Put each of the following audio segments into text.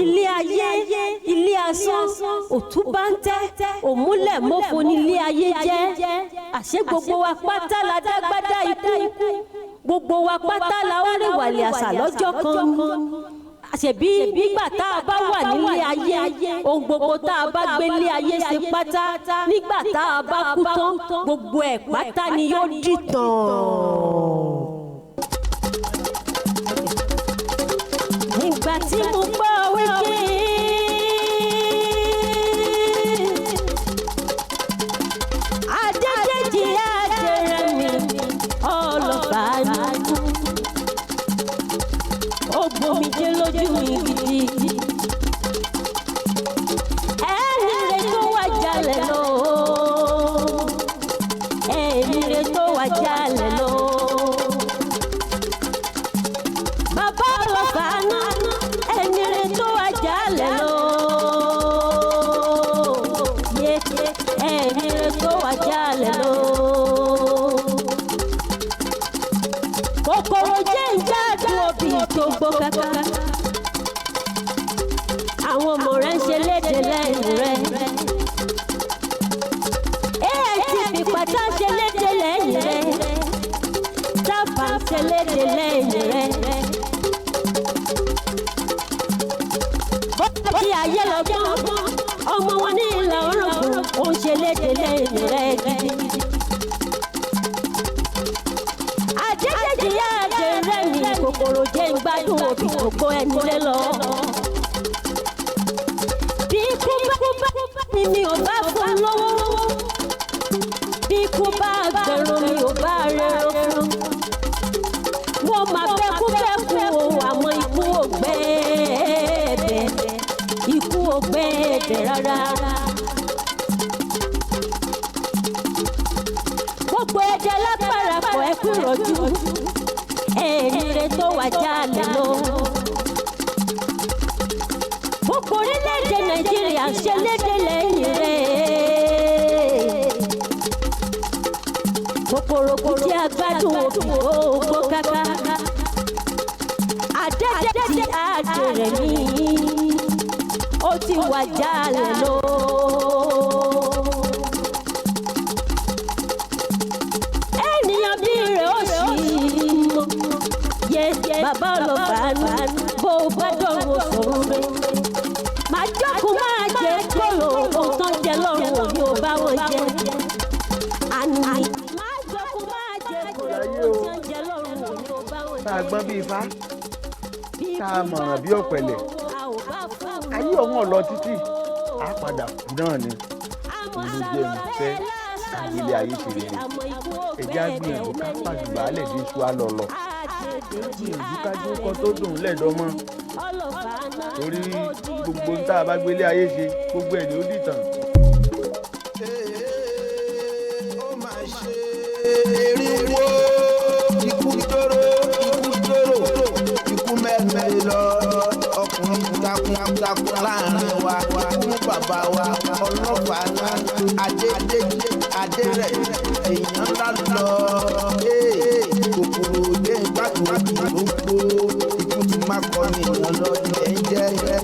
Ilé ayé, ilé asán, òtúbáńtẹ́, òmúlẹ̀ mọ́fo ní ilé ayé jẹ́. Àṣé gbogbo wa pátá la dágbádá ikú, gbogbo wa pátá la ó rè wàlẹ̀ àṣà lọ́jọ́ kan. Àṣebí nígbà tá a bá wà nílé ayé, ohun gbogbo tá a bá gbé lé ayé ṣe pátá, nígbà tá a bá kú tán, gbogbo ẹ̀ pátá ni yóò dìtàn. Nígbà tí mo gbọ́ wípé Adédèjì Adérẹ̀mí ọlọ́pàá ní ó gbomijé lójú mi gidi. Ẹni rẹ̀ tó wà jalè lọ, ẹni rẹ̀ tó wà jalè lọ. Bàbá ọlọ́pàá náà, ẹni rẹ̀ tó wà jalè lọ. Yé, ẹni rẹ̀ tó wà jalè lọ. Kòkòrò jẹ́ ìgbádùn òbí tó gbó káká. Àwọn ọmọ rẹ̀ ń ṣe léde lẹ́yìn rẹ̀. AITP pátá ṣe léde lẹ́yìn rẹ̀. Tápà ń ṣe léde lẹ́yìn rẹ̀. Bọ́lá tí ayé lọ́gbọ́n, ọmọ wọn ní ìlà orogún, ó ń ṣe léde lẹ́yìn rẹ̀ gidigidi. Adédèjì Adérẹ̀mí, kòkòrò jẹ́ ń gbádùn òbí gbogbo ẹni lé lọ. Bí ikú bá ni mi ò bá fún lówó. Bí ikú bá gbẹ̀rù mi ò bá rẹ̀rọ̀ fún. Mo máa bẹ́kú bẹ́kú o, àmọ́ ikú ò gbẹ́ẹ̀bẹ̀. Ikú ò gbẹ́ẹ̀bẹ̀ rárá. Gbogbo ẹ̀jẹ̀ lápárapọ̀ ẹ kú rọ̀jú. Ẹni rẹ̀ tó wà jalè lọ. Gbogbo orílẹ̀-èdè Nàìjíríà ń ṣe léde lẹ́yìn rẹ̀. Kòkòrò kò jẹ́ agbádùn òbí ògbó káká. Adédèjì Adérẹ̀mí, ó ti wà jalè lọ. Ènìyàn bí rẹ̀ ó sì mọ̀. Yé, bàbá ọlọ́pàá nù, bó o bá dọ̀rùn ó sọ̀rọ̀ rẹ̀. Màá jókòó máa jẹ kóró, ohun tán jẹ lọ́rùn òní ò bá wọn jẹ. Àní. Màá jókòó máa jẹ kóró, ohun tán jẹ lọ́rùn òní ò bá wọn jẹ. Tá a gbọ́n bí ifá, tá a mọ̀ràn bí ọ̀pẹ̀lẹ̀, ayé ọ̀hún ọ̀lọ́ títì, á padà kú náà ni. Olùjẹ́ ń fẹ́ ilé ayé ṣe rere. Ẹ̀jẹ̀ á gbìyànjú ká pàjùbà lẹ̀ dé iṣu alọ̀lọ̀. Gbìyànjú ká jókòó tó dùn lẹ́ẹ̀dọ́mọ́. Torí gbogbo tá a bá gbélé ayé ṣe, gbogbo ẹ̀ ni ó dìtàn. Ó máa ṣe eriwo, ikú tóró, ikú tóró, ikú mẹ́rin lọ, ọkùnrin takun takun láàrin wa, ikú mú bàbá wa, ọlọ́pàá náà, Adédèjì Adérẹ̀, èèyàn ńlá lọ, kòkòrò dé ìgbàgbọ́ tó gbó, ikú ti má kọ́ ni ìyàn lọ, ilẹ̀ ń jẹ́.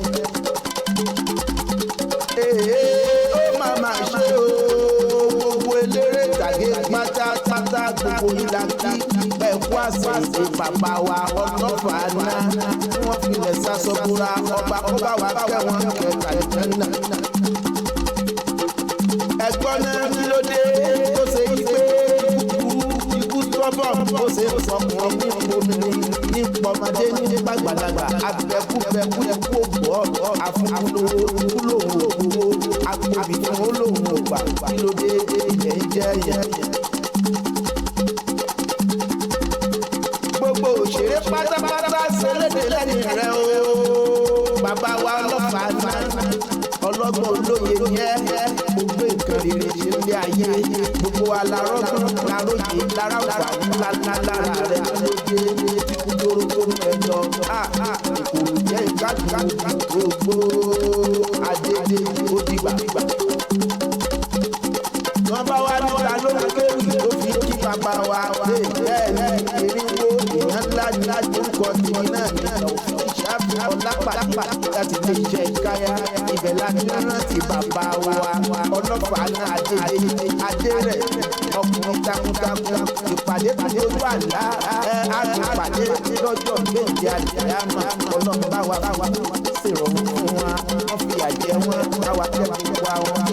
Ó máa máa ṣe o, gbogbo eléré tàgé pátápátá, gbogbo ìlà kí ẹ̀kú àṣà ìṣe bàbá wa ọlọ́fàá náà, tí wọ́n filẹ̀ sasọ́búra, ọba kọ́ba wa kẹ́wọ́n kẹta ìjẹ́nà. Ẹ̀gbọ́n náà kí ló dé tó ṣe yí pé ikú tọ́bọ̀ bó ṣe ń sọkùnrin ní obìnrin ní pọmọdé ní gbàgbàlagbà, abẹ́kúbẹ́kú ikú ògbọ́, àfúnkulówó ikú lòun ògbówó, agbóbi fún olóhùn ògbà, kí ló dé ilẹ̀ ń jẹ́ yẹn. Gbogbo òṣèré pátápátá ṣe léde lẹ́yìn rẹ̀ o, bàbá wa ọlọ́fàá náà, ọlọ́gbọ́n olóye ni ẹ́, gbogbo nǹkan rere ṣe ní ayé, gbogbo wa la rọ́gbọ́n, la róye, la ráǹfààní ńláńlá lára rẹ̀ lóde, ikú dóró tó mú ẹ lọ. Kòkòrò jẹ́ ìgbádùn gbogbo Adédèjì ó dìgbà. Wọ́n bá wá níta ló ń kéwì tó fi kí bàbá wa. Bẹ́ẹ̀ ni eriwo èèyàn ńlá ní orúkọ tèmi náà ní Taofik Ṣáfì Ọlápàdé. Lápàdé láti lè jẹ káyà. Ibẹ̀ láti rántí bàbá wa. Ọlọ́fà náà Adédèjì Adérẹ̀. Ọkùnrin takuntakun. Ìpàdé tó lójú àlá. Ẹ á ti pàdé lọ́jọ́ méje àdìyàmà. Ọlọ́run bá wa ṣèrọ̀rùn fún wa. Wọ́n fi àjẹ wọn bá wa kẹ́ gbogbo wa wọn.